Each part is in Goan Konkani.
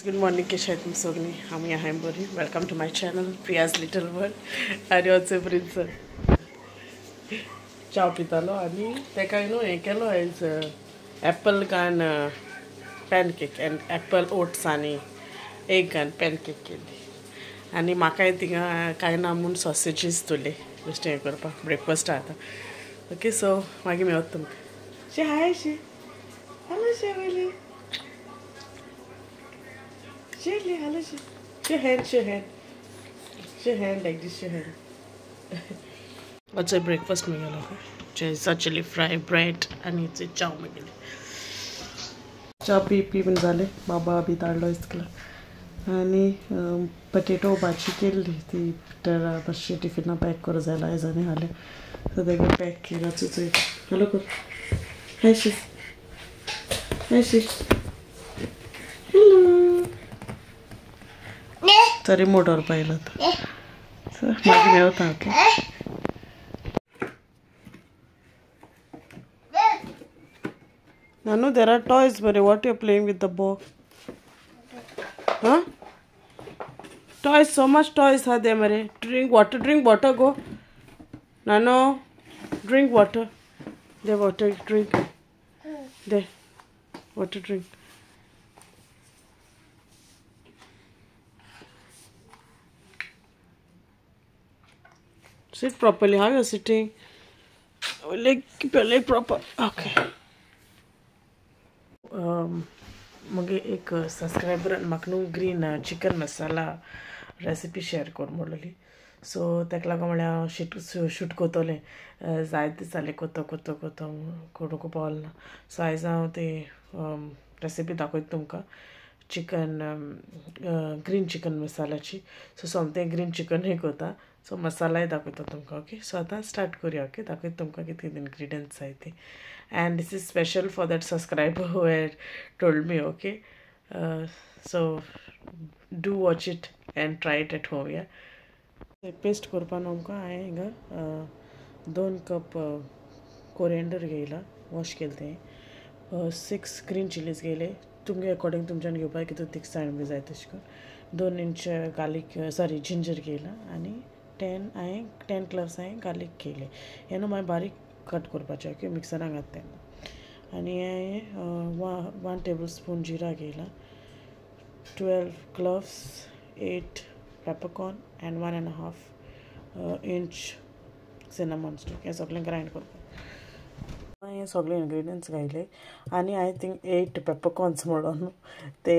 Good morning कशे तुम सगळीं. आमी आहाय बरी. Welcome to my channel Priya's little world. आनी वचो प्रिन्सन चाव पितालो आनी तेका न्हू हें केलो आयज एप्पल गान पॅनकेक एंड एप्पल ओट्स आनी एग गान पॅनकेक केली. आनी म्हाकाय थिंगा कांय ना म्हूण सॉसेजीस तुले बेश्टें हें करपाक ब्रेकफास्ट आतां. ओके सो मागीर मेळत तुमकां. शी हाय शी हॅलो शी वयली Shirley, hello, show hand, show hand. Show hand like this, show hand. What's your breakfast, Miguel? Okay. Chili fry, bread, and it's a chow, Miguel. Chow P P पण झाले. बाबा बी धाडलो इस्कला. आनी पटेटो भाजी केल्ली ती तर मातशी टिफिना पॅक करूं जाय आयज आनी हाले. सो तेका पॅक केला चुचय. हॅलो कर. हाय शी. हाय शी. हॅलो. तो रिमोट और पाहिलं तर मागीर मेवता. Okay Nanu, there are toys मरे. What you are playing with the ball? हां, टॉयज, सो मच टॉयज हा दे मरे. Drink water, drink water, go Nanu, drink water. They water drink, they water drink. Sit properly. How you are sitting? Leg, keep your leg proper. Okay. मगे एक सबस्क्रायबरान म्हाका न्हू green chicken masala recipe share कर म्हणलेली. सो तेका लागून म्हळ्यार हांव शूट करतलें. जायते जालें कोतो कोतो कोतो करूंक पावलें ना. सो आयज हांव ती रेसिपी दाखयता तुमकां चिकन ग्रीन चिकन मसाल्याची. सो सोमतें ग्रीन चिकन हें करता. सो मसालाय दाखयता तुमकां. ओके सो आतां स्टार्ट करुया. ओके दाखयता तुमकां कितें कितें इन्ग्रिडियंट्स जाय ती. And this is special for that subscriber who had told me. Okay so do watch it and try it at home. Yeah paste करपाक आमकां हांवें हिंगा 2 कप कोरिएंडर घेयला, वॉश केलें तें. 6 ग्रीन चिलीज घेयले. तुमगे अकॉर्डिंग तुमच्यान घेवपाक कितू तिकसाण बी जाय तशें करून. 2 इंच गार्लीक सॉरी जिंजर घेयला आनी 10 हांवें 10 क्लव्स हांवें गार्लीक घेयले. हें न्हू मागीर बारीक कट करपाचें. ओके मिक्सरान घात तेन्ना. आनी हांवें 1 table spoon jeera घेयला, 12 cloves, 8 peppercorn and 1.5 inch cinnamon stick. हें सगळें ग्रायंड करपाक. हें सगळे इन्ग्रिडियंट्स घायले आनी I think 8 peppercorns म्हणून ते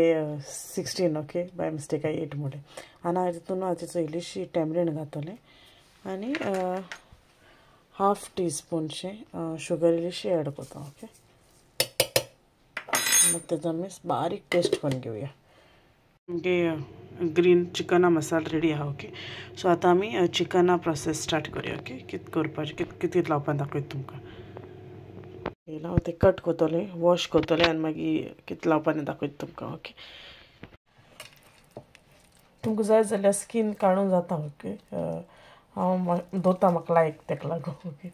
16. ओके बाय मिस्टेक हांवें 8 म्हणलें. आनी हांव तितून हांव तितून इल्लीशी टॅमरीण घातलें आनी 1/2 टी स्पूनशें शुगर इल्लीशी एड करता. ओके मागीर तेजो आमी बारीक पेस्ट करून घेवया. आमगे ग्रीन चिकना मसाला रेडी आहा. ओके सो आतां आमी चिकना प्रोसेस स्टार्ट करुया. ओके कितें करपाचें कितें कितें लावपाक दाखयता तुमकां. हांव तें कट करतलें, वॉश करतलें आनी मागीर कितें लावपाक दाखयता तुमकां. ओके तुमकां जाय जाल्यार स्कीन काडूंक जाता. ओके हांव दवरता म्हाका लायक तेका लागून. ओके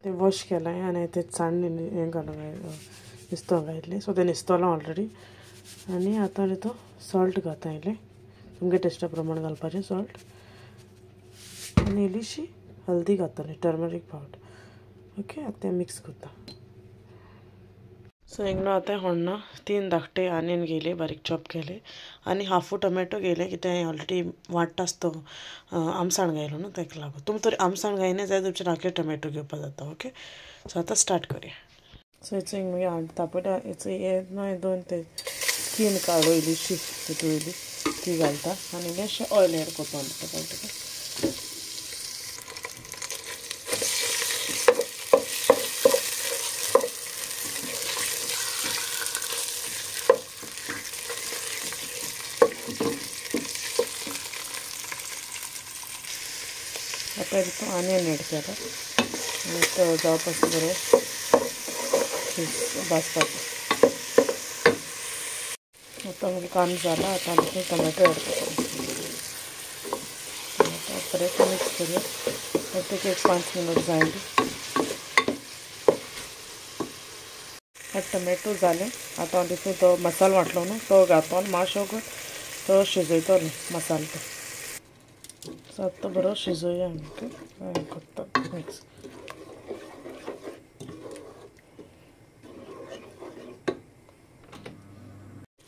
ते वॉश केलां आनी ते चाळणी हें घालूंक निस्तोंक घायलें. सो तें निस्तोलां ऑलरेडी. आनी आतां तितून सॉल्ट घाता इल्लें, तुमगे टेस्टा प्रमाण घालपाचें सॉल्ट. आनी इल्लीशी हल्दी घातली, टर्मरीक पावडर. ओके आतां तें मिक्स करता. सो हिंगा आतां होण्णा 3 धाकटे आनियन घेयले बारीक चॉप केले आनी हाफू टोमॅटो घेयले कित्याक ऑलरेडी वांट्टा आसता आमसाण घायलो न्हू ताका लागून. तुमी तर आमसाण घायना जाल्यार तुमचे धाकटे टोमॅटो घेवपा जाता. ओके सो आतां स्टार्ट करुया. सो हेचो हिंग मागीर तापयता. हेचो हे न्हय 2 ते स्कीन काडून इल्लीशी तितू इल्ली ती घालता आनी इल्लेशें ऑयल एड करता तुका. आतां तितून आनियन एड केला आनी तो जावपाक बरें भाजपाक. आतां मागीर कांदो जाला. आतां तितून टोमॅटो एड करता. टोमॅटो बरें मिक्स करुया. ताका एक 5 मिनट जाय. आतां टोमॅटो जाले. आतां तितून तो मसालो वांटलो न्हू तो घातो आनी मातसो तो शिजयतलो मसालो तो. सो आतां बरो शिजोवया आमी. ओके करता मिक्स.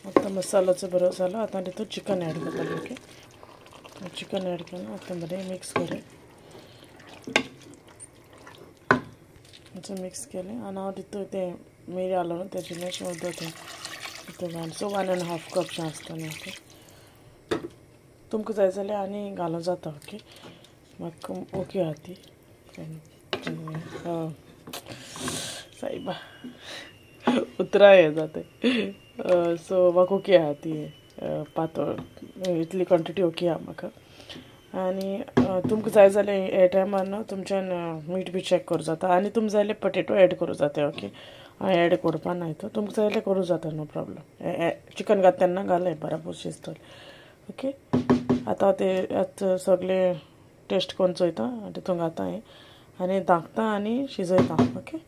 आतां मसालोचो बरो जालो. आतां तितून चिकन एड करतले. ओके चिकन एड केलें. आतां बरें मिक्स करूं. मिक्स केलें आनी हांव तितून तें मिरी घालो न्हू तेजें मातशें उदक तें तितून घाल. सो 1.5 कप आसतलें. ओके तुमकां जाय जाल्यार आनी घालूं जाता. ओके म्हाका ओके आहा ती. सायबा उतरां हें जाता. सो म्हाका ओके आहा ती पातळ इतली क्वॉन्टिटी ओके आहा म्हाका. आनी तुमकां जाय जाल्यार हे टायमार न्हू तुमच्यान मीठ बी चॅक करूं जाता. आनी तुमकां जाय जाल्यार पटेटो एड करूं जाता. ओके हांवें एड करपा ना हितून. तुमकां जाय जाल्यार करूं जाता, नो प्रॉब्लम. चिकन घात तेन्ना घालय बराबर शिजतलें. ओके आतां ते आतां सगळें टेस्ट करून चोयता तितून घाता हें आनी धांकता आनी शिजयता. ओके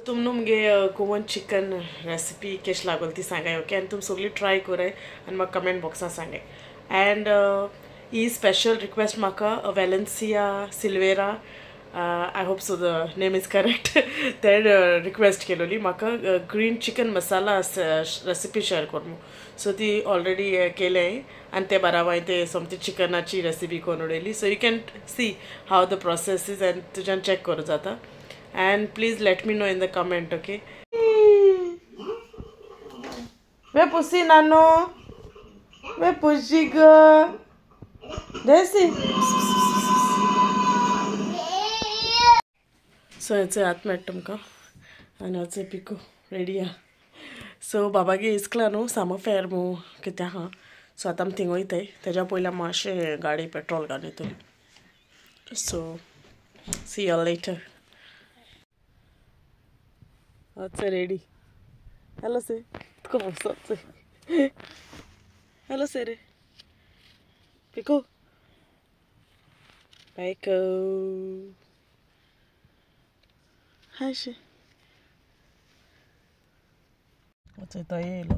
तुमनु मुगे गोवन चिकन रेसिपी केश लागोल ती सांगाय. ओके आनी तुम सगळी ट्राय कराय आनी म्हाका कमेंट बॉक्सान सांगाय. एंड he special request म्हाका Valencia Silveira, I hope so the name is correct, तें रिक्वेस्ट केलोली म्हाका green chicken masala recipe share कर म्हूण. सो ती ऑलरेडी केलें आनी ते बाराबर ते सोमती चिकनाची रेसिपी करून उडयली. So you can see how the process is आनी तुज्यान चॅक करूं जाता. And please let me know in the comment, okay? Where pussy nano? Where pussy girl? Desi. So it's a हात मेळटा तुमकां आनी हाचो पिको रेडी आहा. सो बाबागे इस्कला न्हू सामो फेर मू कितें आहा. सो आतां आमी थिंग वयताय. तेज्या पयलीं मातशें गाडी पेट्रोल घालून येतली. So see you later. अच्छा रेडी. हॅलो से तुका बसत. हॅलो से रे पिको बायको हाय शे. अच्छा तो येयलो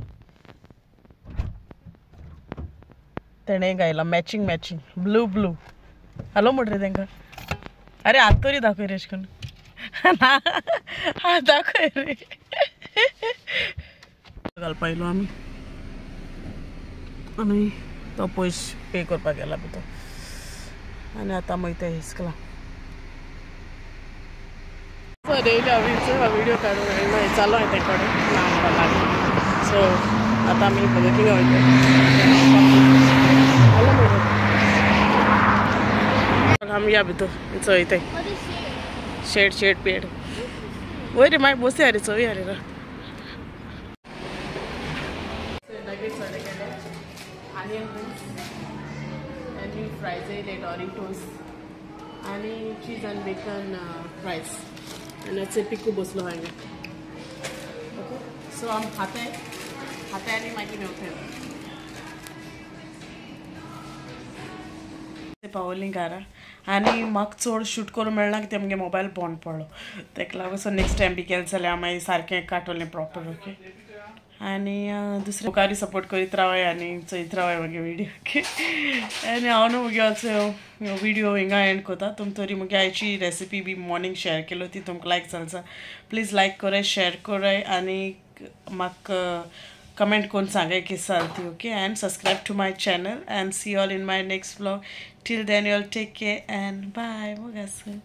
तेणें गायला matching matching blue blue. Hello म्हण रे तेंकां. अरे हात तरी दाखय रे अशें करून. ना हात दाखय रे. घालपा येयलो आमी आनी तो पयशे पे करपाक गेला पळय तो. आनी आतां वयता इस्कला. सो येयले हांव व्हिडियो काडून चालू आहा ते कडेन ना म्हणपाक लागलें. सो आतां आमी बर्गर किंगा वयता. हॅलो आमी या भितर चोयताय शेड शेड पेड वयर रे मागीर बसया रे चोवया रे. Onion rings आनी फ्रायज येयले डॉरिटोस आनी चीज आनी बेकन फ्रायज आनी अशें पिकू बसलो हांगा. ओके सो आम खाताय खाताय आनी मागीर मेवताय. पावली घरा आनी म्हाका चड शूट करूंक मेळना कित्याक म्हगे मोबायल बंद पडलो तेका लागून. सो नेक्स्ट टायम बी केलें जाल्यार हांव मागीर सारकें काडटलें प्रॉपर. ओके आनी दुसरे मुखारय सपोर्ट करीत रावाय आनी चोयत रावाय म्हगे व्हिडियो. ओके आनी हांव न्हू मुगे असो व्हिडियो हिंगा एंड करता. तुम तरी मुगे आयची रेसिपी बी मॉर्निंग शेअर केलो ती तुमकां लायक जाल जा प्लीज लायक कराय शेअर कराय आनी म्हाका कमेंट करून सांगाय कितें जाल ती. Okay and subscribe to my channel and see all in my next vlog. Till then you all take care and bye. मोग आसूं.